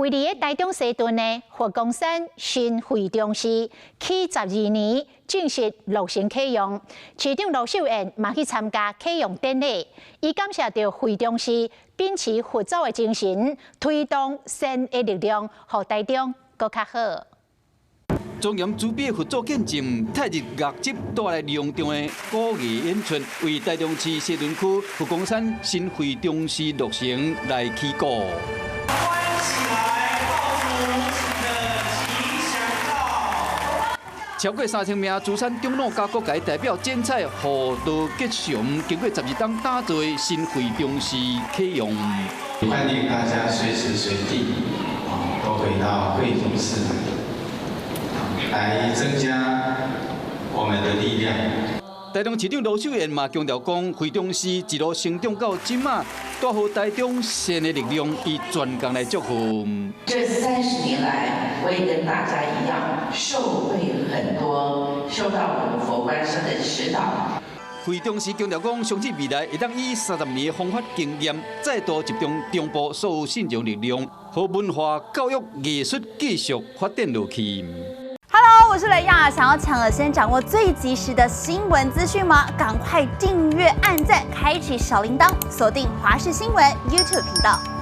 位佇台中西屯的佛光山新慧中寺，起12年正式落成啟用。市長盧秀燕嘛去參加啟用典禮，伊感謝著慧中寺秉持佛祖的精神，推動善的力量，予台中閣較好。莊嚴慈悲佛祖見證，泰日樂集帶來隆重的鼓樂演出，為台中市西屯區佛光山新慧中寺落成來起鼓。歡喜來爆竹的吉祥號。超過3000名資產長老佮各界代表剪彩護道吉祥，經過12冬打造的新慧中寺啟用。歡迎大家隨時隨地都可以到慧中寺來增加我們的力量。台中市長盧秀燕嘛強調講，慧中寺一路成長到這馬，帶予台中善的力量，伊專工來祝福。這30年來，我也跟大家一樣，受惠很多，受到我們佛光山的指導。慧中寺強調講，相信未來會當以30年的弘法經驗，再度集中中部所有信眾力量，予文化、教育、藝術繼續發展落去。 Hello，我是雷亞，想要搶先掌握最及時的新聞資訊嗎？趕快訂閱、按讚、開啟小鈴鐺，鎖定華視新聞 YouTube 頻道。